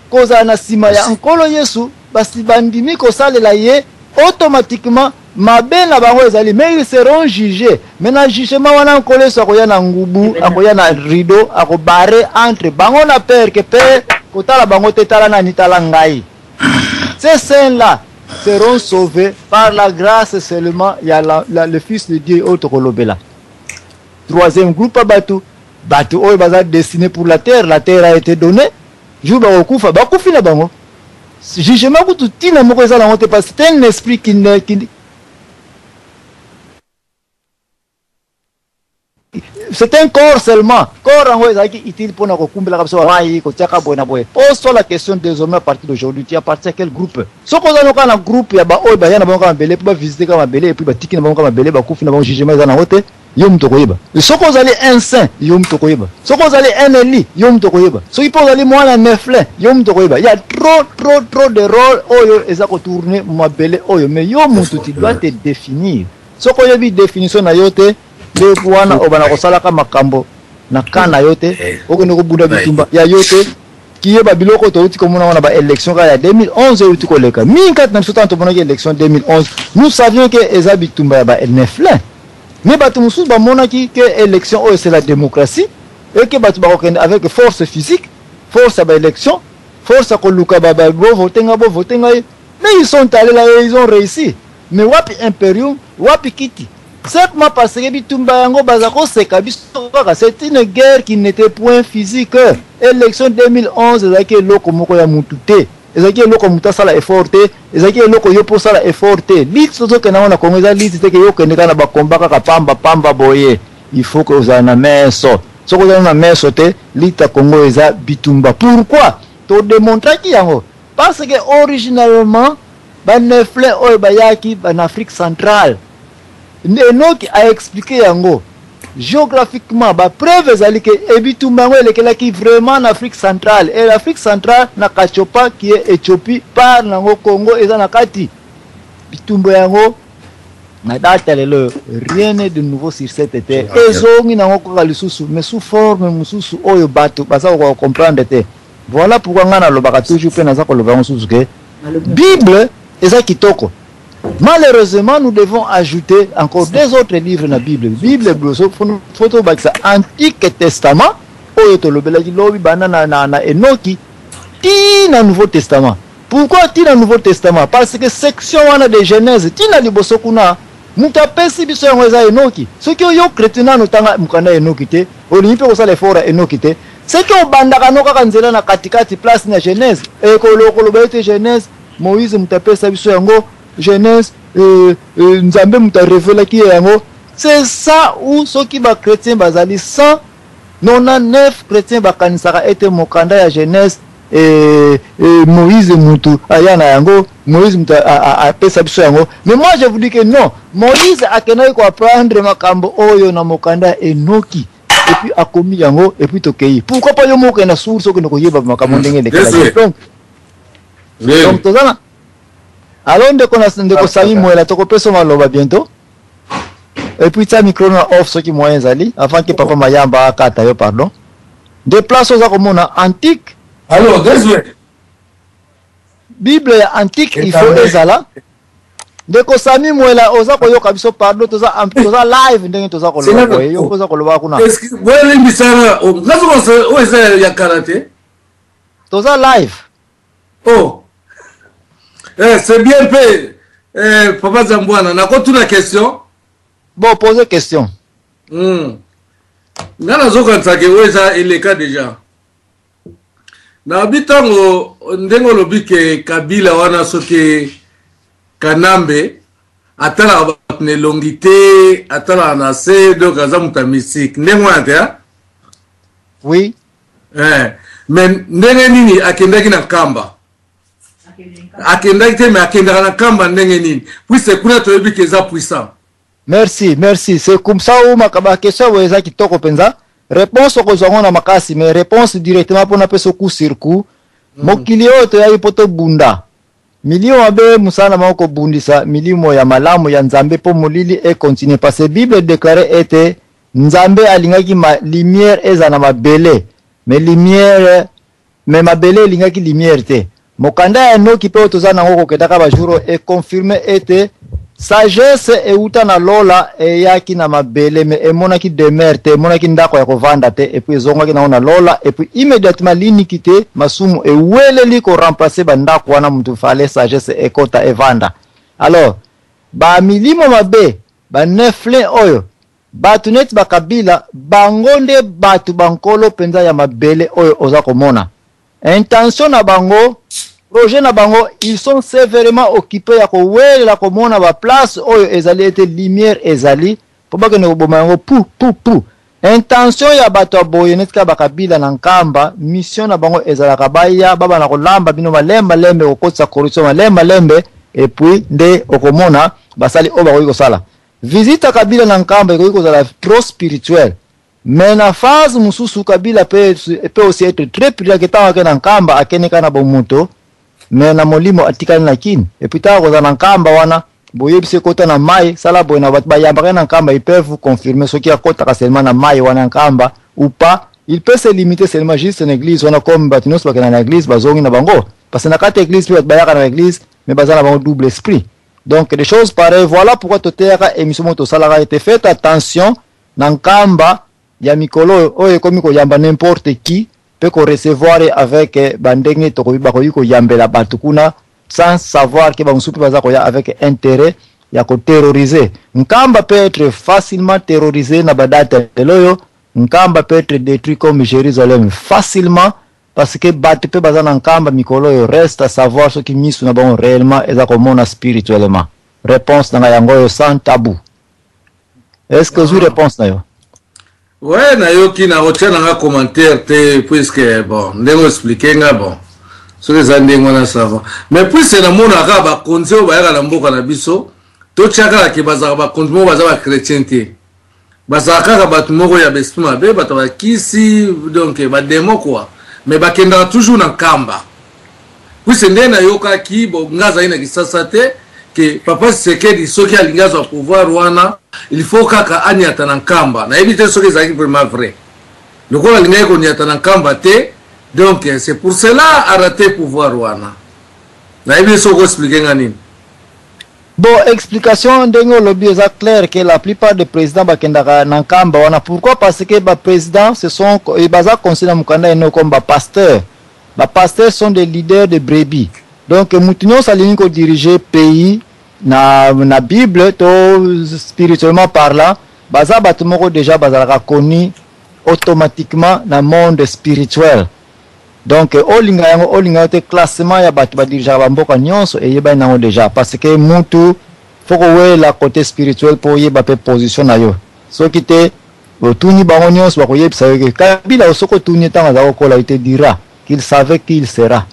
kozala na sima ya Nkolo Yesu, basi bandimi kosalela ye, automatiquement mabe na bango ezali, mais ils seront juges. Mais na jugement wana Nkolo Yesu akoya na ngubu, akoya na rideau, ako barrer entre bango na Père, que Père kotala bango te, tala nani, tala ngai. Ces saints-là seront sauvés par la grâce seulement ya le Fils de Dieu oyo tokolobela. Troisième groupe ya batu, batu oyo baza destine pour la terre, la terre a été donnée, jour bakokufa, bakufi na bango. Jugement kutu tina moko eza nango te, parce que c'est un esprit qui ne, qui, c'est un corps seulement. Corps yango ezalaki utile pona kokumbelaka biso mayi, kotiaka boye na boye. Pose-toi la question désormais à partir d'aujourd'hui, tu appartiens à quel groupe? Soki oza no kaka na groupe ya ba oyo baya na bango kaka mabele po ba visiter kaka mabele et puis batiki na bango kaka mabele, bakufi na bango, jugement eza nango te, yo moto okoyeba. Soki ozali un saint, yo moto okoyeba. Soki ozali un élu, yo moto okoyeba. Soki pe ozali mwana neflin, yo moto okoyeba. Il y a trop, trop, trop de rôles oyo eza ko tourner mabele oyo, mais yo moto tu dois te définir. Soki oyebi définition na yo te, nde wana obanda kosalaka makambo na camp na yo te, okende kobunda bitumba ya yo te. Kiyeba biloko towuti komona wana ba election kaka ya 2011 ewuti koleka mingi kati na biso tango tomonaki election 2011 nous savions que eza bitumba ya ba neflin mais bato mosusu bamonaki que election oyo c'est la democratie et que bato bakokende avec force physique, force ya ba election, force ya koluka ba bo vote ngai bo vote ngai, mais ils sont allés là et ils ont réussi. Mais wapi imperium, wapi kiti? Simplement parce que bitumba yango baza koseka biso kaka, c'est une guerre qui n'était point physique. Election 2011 ezalaki eloko moko ya mutu te, ezalaki eloko mutu asala effort te, ezalaki eloko yo mpo osala effort te. Lutte tozokende yango na Congo eza lutte te ke yo okende kaka na ba combat kaka pamba pamba boye. Il faut que ozala na meso. Soki ozali na meso te, lutte ya Congo eza bitumba. Pourquoi? To demontraki yango parce que originalement ba neflin oyo bayaki na Afrique centrale, Enoki a expliquer yango geographiquement, ba preuves ezali que ebitumba yango elekelaki vraiment na Afrique centrale, et l'Afrique centrale na Katiopa qui est Ethiopie part nango Congo eza na kati. Bitumba yango na date ya lelo rien n'est de nouveau sur cette terre, ezongi nango kaka lisusu mais sous forme mosusu oyo bato baza kokoka comprendre te. Voilà pourquoi ngai nalobaka toujours pe naza koloba yango susu que Bible eza kitoko. Malheureusement, nous devons ajouter encore deux autres livres na Bible. Bible faut tobakisa Antique Testament oyo tolobelaki lobi banda na, na, na Enoki ti na Nouveau Testament. Pourquoi ti na Nouveau Testament? Parce que section wana de Genèse ti na liboso kuna moto apesi biso yango eza Enoki. Soki oyo chrétien nano otanga mokanda ya Enoki te, olingi mpe kosala effort ya Enoki te, soki obandaka no kaka nzela na katikati place na Genèse, ekoloba ete Genèse Moïse moto apesa biso yango, Genèse Nzambe moto arevelaki ye yango. C'est ça où soki ba chrétiens bazali 199 chrétiens bakanisaka ete mokanda ya Genèse Moïse mutu aya na yango, Moïse mutu apesa biso yango. Mais moi je vous dis que non, Moïse akendaki koapprendre makambo oyo na mokanda ya Enoki et puis akomi yango et puis tokei. Pourquoi pas yo moko okende na source, okende koyeba makambo ndenge elekelaki? Donc toza na alo ndeko na ndeko Sami Mwela, tokopesa maloba bientôt. Et puis tia micro na off soki moyen ezali avant que papa Mayamba akata yo, pardon. Nde place oza komona antique. Alors, désolé. Bible ya antique il faut ezala. Ndeko Sami Mwela, oza koyoka biso? Pardon, toza live ndenge toza koloba boye, yo oza koloba kuna. Boyelimbisanga, ngazokosa oyo eza ya kala te. Toza live. Oh. Eh, c'est bien mpe eh, papa Zambwana, nakotuna question. Bon, pose question. Nga nazokanisaka oyo eza eleka déjà. Nayebi ntango ndenge olobi ke Kabila wana, soki Kanambe atalaka bato na elongi te, atalaka na se, donc aza moto ya mystique ndenge wana te? Oui. Mais ndenge nini akendaki na Nkamba? Akendaki te, mais akendaka na Nkamba ndenge nini, puisque kuna toyebi ke eza puissant? Merci, merci. C'est comme ça où makaba question oyo eza kitoko mpenza. Réponse okozwa yango na makasi, mais réponse directement mpona apesa coup sur coup. Mokili oyo toyaki mpo tobunda milimo mabe, mosala na bango kobundisa milimo ya malamu ya Nzambe mpo molili econtinue, parce que Bible déclare ete Nzambe alingaki ma lumière eza na mabele, mais lumière, mais mabele elingaki lumière te. Mokanda ya Enoki mpe oyo toza nango kokendaka bajour oyo econfirme ete sagesse euta na lola eyaki na mabele, mais emonaki demeure te, emonaki ndako ya kovanda te, et puis ezongaki nango na lola. Et puis immédiatement l'iniquité, masumu eweleli koremplace bandako wana mutu fale sagesse ekota evanda. Alors bamilimo mabe, baneflin oyo bato neti bakabila, bango nde bato bankolo mpenza ya mabele oyo oza komona. Intention na bango, projet na bango, ils sont sévèrement occupés ya kowelela komona baplace oyo ezali ete lumière ezali mpo bakende koboma yango pu pu pu. Intention ya bato ya boye neti kaka bakabila na Nkamba, mission na bango ezalaka baya babana kolamba bino malembe malembe, kokotisa corruption malembe malembe, et puis nde okomona basali oyo bakoki kosala. Visite ya Kabila na Nkamba ekoki kozala trop spirituel, mais na phase mosusu Kabila peut aussi être très prudent ke ntango ake na Nkamba, akende kaka na bomoto, mais na molimo atikali na Kini. Et puis ntango akozala na Nkamba wana, boyebisi ekota na mai, sala boye na bato bayambaka ye na Nkamba, ils peuvent vous confirmer soki akotaka seulement na mai wana Nkamba ou pas. Il peut se limiter seulement juste na église wana, comme bato nyonso bakenda na église, bazongi na bango, parce que na kati ya église mpe bato bayaka na église, mais baza na bango double esprit. Donc des choses pareilles, voilà pourquoi toteyaka émission moko tosalaka ete faites attention na Nkamba ya mikolo oyo, oyo ekomi koyamba n'importe qui mpe korecevoir avec bandenge tokoki bakoki koyambela bato kuna sans savoir ke bamosusu mpe baza koya avec intérêt ya koterroriser. Nkamba peut être facilement terrorisé na badate ya lelo oyo. Nkamba peut être détruit comme Jérusalem facilement, parce que bato mpe baza na Nkamba mikolo oyo, reste à savoir soki misu na bango réellement eza komona spirituellement. Réponse na ngai yango oyo, sans tabou. Est ce que ozwi réponse na yo? Ouais, nayoki, nakotia nanga commentaire te, puisque bon, ndenge oexplike nga, bon, soki eza ndenge wana, ça va. Mais puisque namonaka kaka bakonzi oyo bayaka na mboka na biso, totia kaka ke bazalaka bakonzi moko baza bachrétien te, bazalaka kaka bato moko ya baesprit mabe, bato bakisi, donc badémon quoi, mais bakendaka toujours na Nkamba, puisque ndenge nayokaki, bon, nga azali na Kisasa te, ke papa Tshisekedi soki alingi azwa pouvoir wana, il faut kaka aniata na Nkamba. Nayebi te soki ezalaki vraiment vrai. Lokola alingaki koniata na Nkamba te, donc c'est pour cela a raté pouvoir wana. Nayebi soki oexplike nga nini. Bon, explication ndenge olobi eza clair que la plupart des présidents bakendaka na Nkamba wana. Pourquoi? Parce que ba présidents, ce sont baza considérés na mokanda eno comme ba pasteurs. Ba pasteurs sont des leaders de brebis. Donc mutu nyonso alingi ko diriger pays na Bible to spirituellement parlant, baza bato moko déjà bazalaka connu automatiquement na monde spirituel. Donc olinga yango, olinga yo te, classement ya bato badirigeaka bamboka nyonso eyebani nango déjà, parce que mutu faut kowela côté spirituel mpo oyeba mpe position na yo. Soki te, otuni bango nyonso, bakoyebisa yo ke Kabila, soki otuni ntango aza kokola, il te dira qu'il savait qui il sera.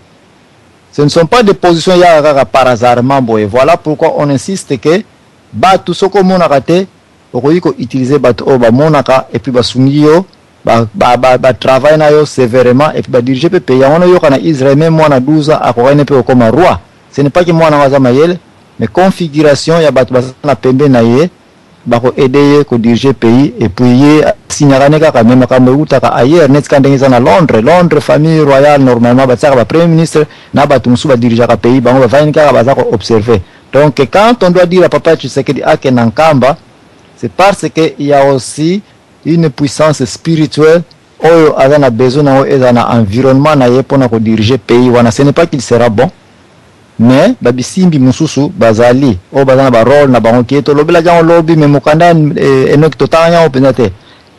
Ce ne sont pas des positions yaka kaka par hasardement boye. Voilà pourquoi on insiste que bato, soki omonaka te, okoki koutiliser bato oyo bamonaka et puis basungi yo, batravaille na yo sévèrement et puis badirige mpe pays yango. Wana oyoka na Israel, même mwana 12 ans akokani mpe kokoma roi. Ce n'est pas que mwana yango aza mayele, mais configuration ya bato baza na pembe na ye, bakoaider ye kodirige pays et puis ye asignaka ne kaka. Mais makambo eutaka ailleurs, neti ka ndenge eza na Londres. Londres, famille royale, normalement batiaka bapremier ministre na bato mosusu badirigeaka pays, bango bavandi kaka, baza koobserve. Donc quand on doit dire à papa Tshisekedi akende na Nkamba, c'est parce que il y a aussi une puissance spirituelle oyo aza na besoin nango, eza na environnement na ye mpona kodirige pays wana. Ce n'est pas qu'il sera bon, mais babisimbi mosusu bazali oyo baza na barole na bango. Kie tolobelaki yango lobi, mais mokanda Enoki totanga yango mpenza te.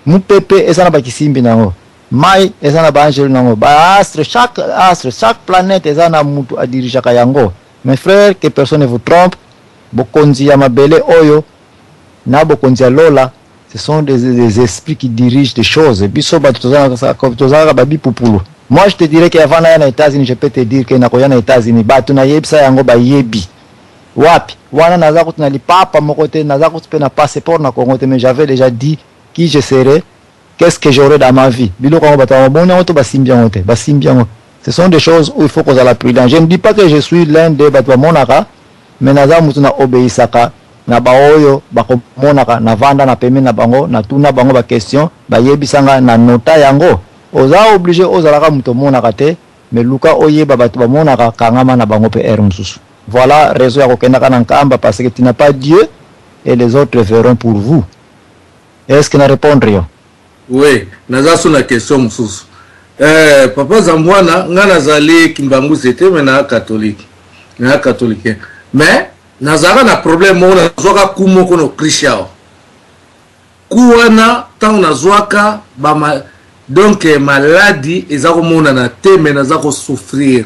Mopepe eza na bakisimbi nango, mai eza na baangelu nango, baastre, chaque astre, chaque planète eza na mutu adirigeaka yango. Mes frères, que personne ne vous trompe. Bokonzi ya mabele oyo na bokonzi ya lola, ce sont des esprits qui dirigent des choses. Biso bato tozalaka babipupulu. Moi, je te dirais que avant naya na États-Unis, je peux te dire que nakoya na États-Unis, bato nayebisa yango bayebi wapi wana. Naza kutu na lipapa moko te, naza kutu mpe na passeport na Congo te, mais j'avais déjà dit qui je serais, qu'est-ce que j'aurais dans ma vie. Biloko yango bato bamoni yango to basimbi yango te, basimbi yango. Ce sont des choses où il faut kozala prudent. Je ne dis pas que je suis l'un des bato bamonaka, mais naza mutu na obéissaka na baoyo bakomonaka. Navanda na pembeni na bango, natuna bango baquestion, bayebisanga na nota yango. Oza obligé ozalaka moto omonaka te, mais luka oyeba bato bamonaka, kangama na bango mpe ere mosusu. Voilà raison ya kokendaka na Nkamba, parce que tu n'as pas Dieu et les autres verront pour vous. Est ce que na répondre yo? Oui, naza so na question mosusu. Papa Zambwana, nga nazali kimbangusi te, mais naa catholique, naa catholique, mais nazalaka na problème moko. Nazwaka ku moko na Autriche awa. Ku wana, ntango nazwaka bama, donc maladi eza komonana te, mais naza kosouffrir,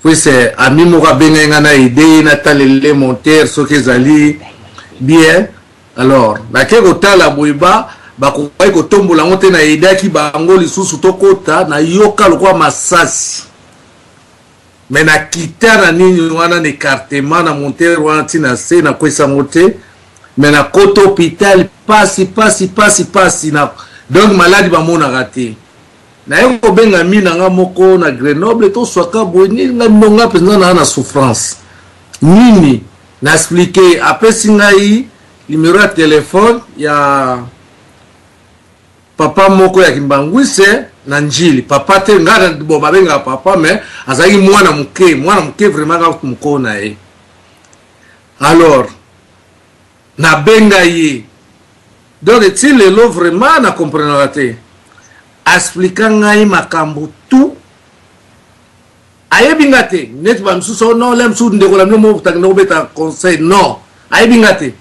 puisque ami moko abengai nga na aide ye natalele montere soki ezali bien. Alors nake kotala boye, ba bakokaki kotombola yango te. Naaidaki bango lisusu tokota, nayoka lokola masasi, mais nakita na nini wana, na écartement na montere wana, ntina se nakwesa yango te, mais nakota hôpital, pasi, pasi, pasi, pasi na, donc maladi bamonaka te. Naye kobenga mi na nga moko na Grenoble, toswaka boye nini, nga ndonga mpenza naa na souffrance nini. Na expliqué, apesi ngai numéro ya telefone ya papa moko ya Kimbangwise na Njili. Papa te, nga bon, babengaka papa, mais azalaki mwana moke, mwana moke vraiment, kaka mokolo na ye. Alors nabenga ye, donc ti lelo vraiment na comprenaka te. Aexplika ngai makambo tout, ayebi nga te neti bamisusu. Oh non, le mosusu ndeko na bino moko takende kobeta conseil. Non, ayebi nga te,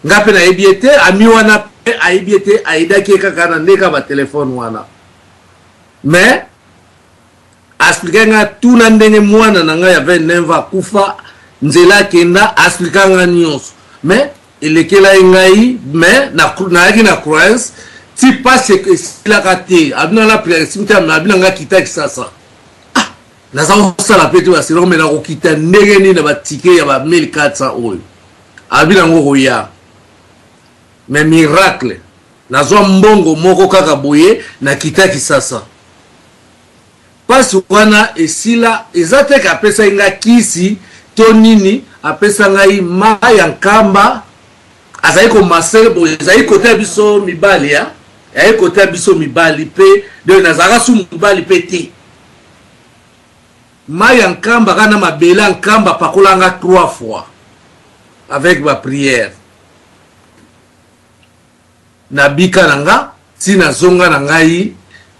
nga mpe nayebi ye te, ami wana mpe ayebi ye te. Ayedaki ye kaka na ndenge ya batelefone wana, mais aexplika nga tuna ndenge mwana na ngai ya 29 ans akufa, nzela akenda, aexplika nga nyonso, mais elekela ye ngai. Mais nayaki na croyance ti pasi esilaka te. Abina na prière esimi te, abina nga kita Kisasa. Ah, naza kosala mpe te baselo, mais nakokita ndenge nini na batike ya ba 1400 oyo abi nango koya? Mais miracle, nazwa mbongo moko kaka boye, nakita Kisasa, mpasi wana esila. Eza te ke apesaki nga kisi to nini, apesa ngai mai ya Nkamba, azali komase boye, ezali kote ya biso mibali, ya ezali kote ya biso mibali mpe, donc nazalaka su mobali mpe te. Mayi ya Nkamba kaka na mabele ya Nkamba apakola nga 3 fois avec ba prières. Nabika na nga ti nazonga na ngai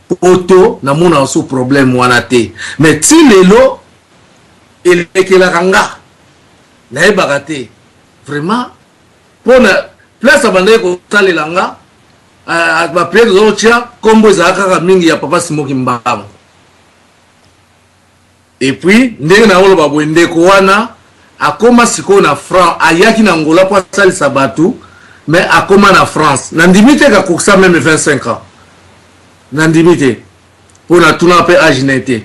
poto, namonaka lisusu problème wana te. Mais ti lelo elekelaka nga, nayebaka te vraiment pona place abandaki kosalela nga ba prières toza kotia kombo ezalaka kaka mingi ya papa Simon Kimbangu. Et puis ndenge nakoloba boye ndeko wana akoma sikoyo na France, ayaki na Angola po asalisa batu mais akoma na France, nandimi te kakokisa meme 25 ans, nandimi te po natunaka pe age naye te.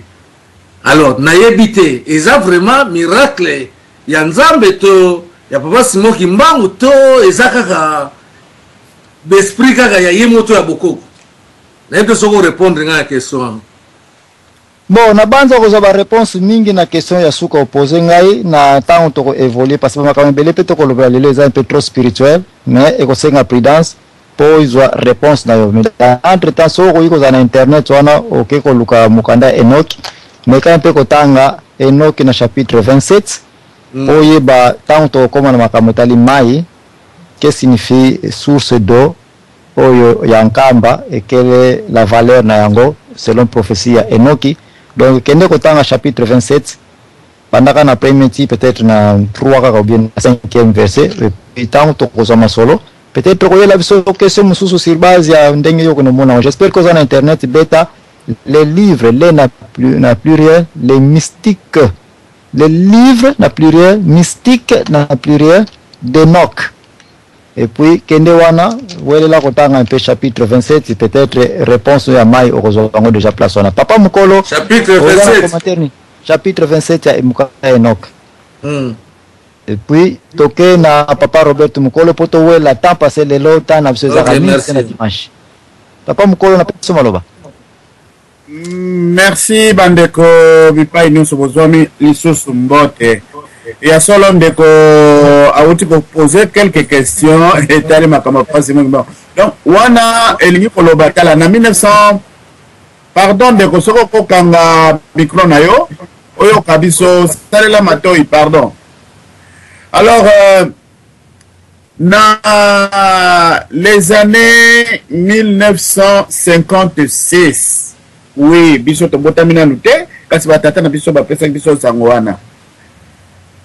Alors nayebi te eza vraiment miracle ya Nzambe to ya papa Simon Kimbangu to eza kaka b'esprit kaka ya ye moto ya bokoko. Nayebi te soki o repondre nga na question wana. Bon, nabanza okozwa ba reponses mingi na question ya suka o poser ngai na tango toko evoluer parce que ba makambo ebele pe tokolobela lelo eza un peu trop spirituel mais ekosenga prudence po ozwa reponse na yo. Mais entre temps soki okoki kozala na internet wana oke koluka mokanda ya Enoch, meka un peu kotanga Enoch na chapitre 27 po oyeba tango tokokoma na makambo etali mayi, que signifie source d'eau oyo ya Nkamba et quelle est la valeur na yango selon prophetie ya Enoki. Donc kende kotanga chapitre 27 bandaka na premier ti peut-etre na 3 kaka ou bien na 5e verset et puis tango tokozwa masolo peut-être okoyela biso question mosusu sur base ya ndenge yo okende omona yango. J'espère que oza na internet beta les livres les na, na pluriel les mystiques les livres na pluriel mystique na pluriel d'Enoch. Et puis kende wana welela kotanga un peu chapitre 27 peut-être réponse ya mayi okozwa yango déjà place wana. Papa mukolo chapitre oza na 27 commentaire nini? Chapitre 27 ya mokanda ya Enoch. Et puis toke na papa Robert Mukolo po towela temps passé lelo temps na biso ezalaka Ok, mingi merci. te na dimanche. Papa Mukolo na biso maloba. Merci bandeko bipai nyonso bozwami lisusu mbote. Ya solo ndeko awuti ko poser quelques questions etali makambo ya pasi mingi. Bon. Donc wana elingi koloba tala na 1900 pardon ndeko soki okokanga micro na yo oyoka biso salela matoi pardon. Alors Na les annees 1956, oui, biso tobotami nanu te, kasi ba tata na biso bapesaki biso sango wana.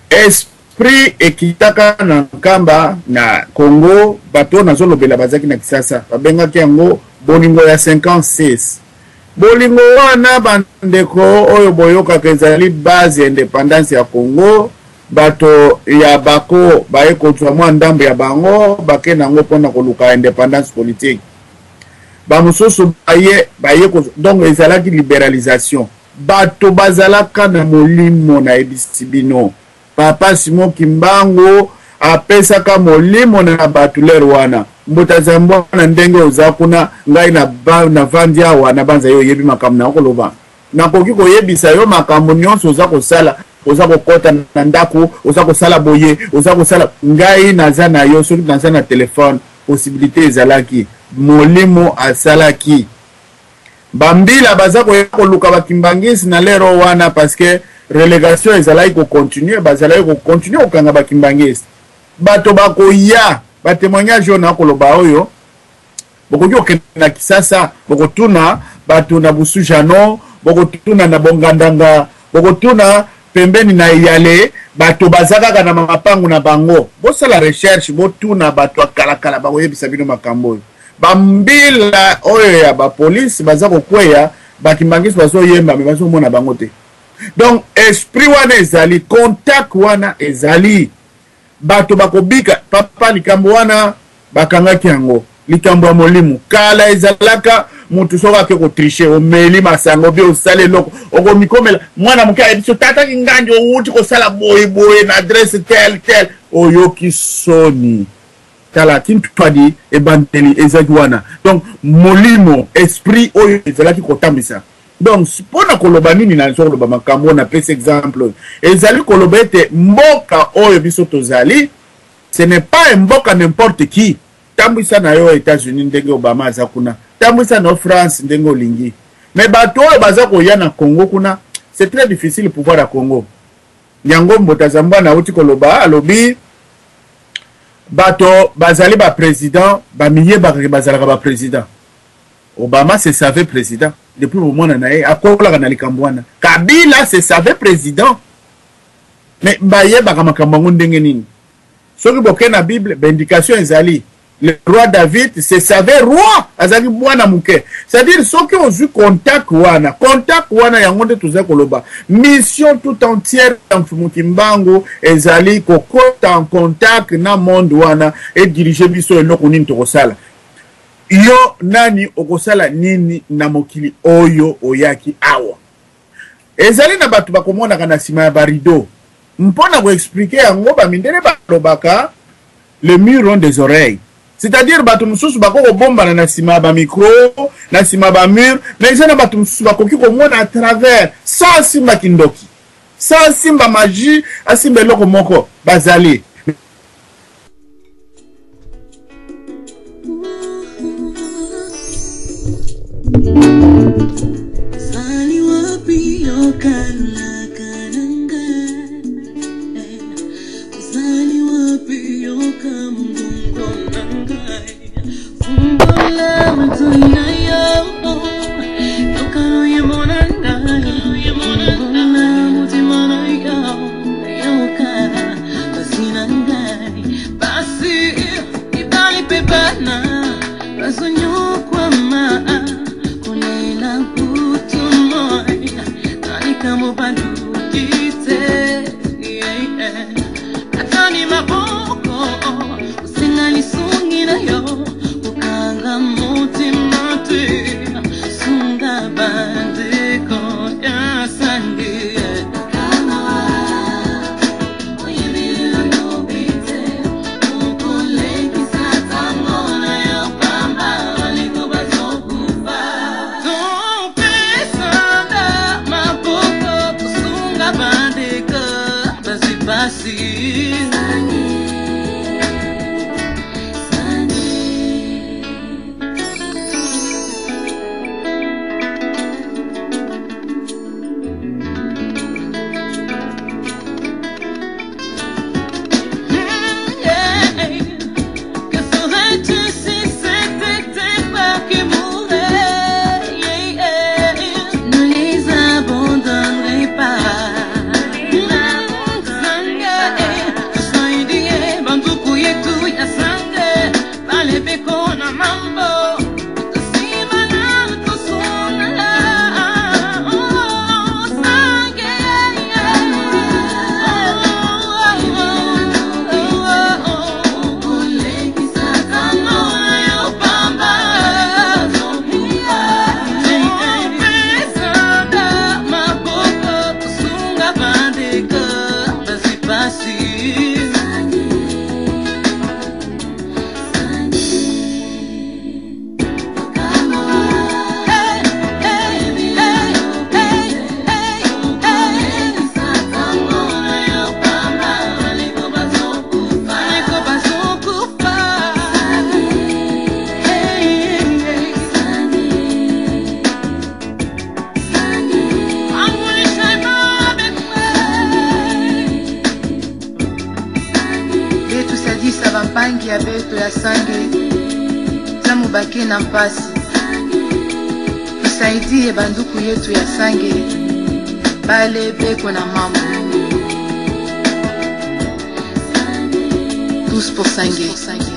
Esprit ekitaka na Nkamba, na Congo, bato oyo nazolobela bazalaki na Kisasa, babengaki yango bolingo ya 56. Bolingo wana bandeko oyo boyokaka ezali base ya independance ya Congo. Bato ya Bako baye kozwa mwa ndambo ya bango bake na yango mpo na koluka independance politique. Ba mosusu baye, baye kozwa, donc ezalaki liberalisation. Bato bazalaka na molimo, nayebisi bino. Papa Simon Kimbangu apesaka molimo na bato l'heure wana. Mbuta Zambwana ndenge oza kuna, ngai navandi awa, nabanza yo oyebi makambo nakoloba. Nakoki koyebisa yo makambo nionso oza kosala, oza kokota na ndaku, oza kosala boye, oza kosala, ngai naza na yo, soki naza na telephone, possibilite ezalaki, molimo asalaki. Ba mbila baza koya koluka ba kimbanguiste na l'heure oyo wana parce que relegation ezalaki ko continuer, bazalaki ko continuer kokanga ba kimbanguiste. Bato bakoya, ba temoignages oyo nakoloba oyo, Bokoki kokende na Kisasa, bokotuna bato na Busujano, bokotuna na Bongandanga, bokotuna pembeni na Eyale, bato baza kaka na mapangu na bango. Bosala recherche, botuna bato ya kala kala, bakoyebisa bino makambo oyo. Ba mbila oyo ya ba police baza kokweya, ba kimbanguiste bazoyemba mais bazomona bango te. Donc esprit wana ezali, contact wana ezali. Bato bakobika papa likambo wana bakangaki yango likambo ya molimo kala ezalaka mutu soki ake ko tricher omeli masanga obi osali eloko okomikomela mwana moke ayebi so tata kingandi owuti kosala boye boye na adresse tel tel oyoki soni tala kintwadi ebandeli ezalaki wana donc molimo esprit oyo ezalaki kotambwisa Donc mpo na koloba nini nazo koloba makambo oyo napesi exemple oyo ezali koloba ete mboka oyo biso tozali ce n'est pas mboka n'importe qui. Tambwisa na yo Etats-Unis ndenge Obama aza kuna, tambwisa na yo France ndenge olingi, mais bato oyo baza koya na Congo kuna C'est très difficile pouvoir ya Congo. Yango Mbota Zambwana auti koloba, alobi bato bazali ba president bamiyebaka ke bazalaka ba president. Obama se savait president depuis bomwana na ye, akolaka na likambo wana. Kabila se savait president, mais bayebaka makambo yango ndenge nini? Soki boke na Bible, ba indication ezali. Le roi David se savait roi, azalaki mwana moke. C'est-à-dire soki ozwi contact wana, contact wana yango nde tozali koloba. Mission tout entière ya Mfumu Kimbangu ezali kokota en contact na monde wana e diriger biso eloko nini tokosala. Yo nani okosala nini na mokili oyo oyaki awa? Ezali na bato bakomonaka na sima ya ba rideaux. Mpo na ko expliquer yango, ba mindele balobaka les murs ont des oreilles. C'est-à-dire bato mosusu bakoki kobombana na sima ya ba micro, na sima ya ba murs, mais eza na bato mosusu bakoki komona à travers sans asimba kindoki, sans asimba magie, asimba eloko moko, bazali. Na mpasi tusaidie banduku yetu ya Sange bale beko na mambo. Tous pour Sange.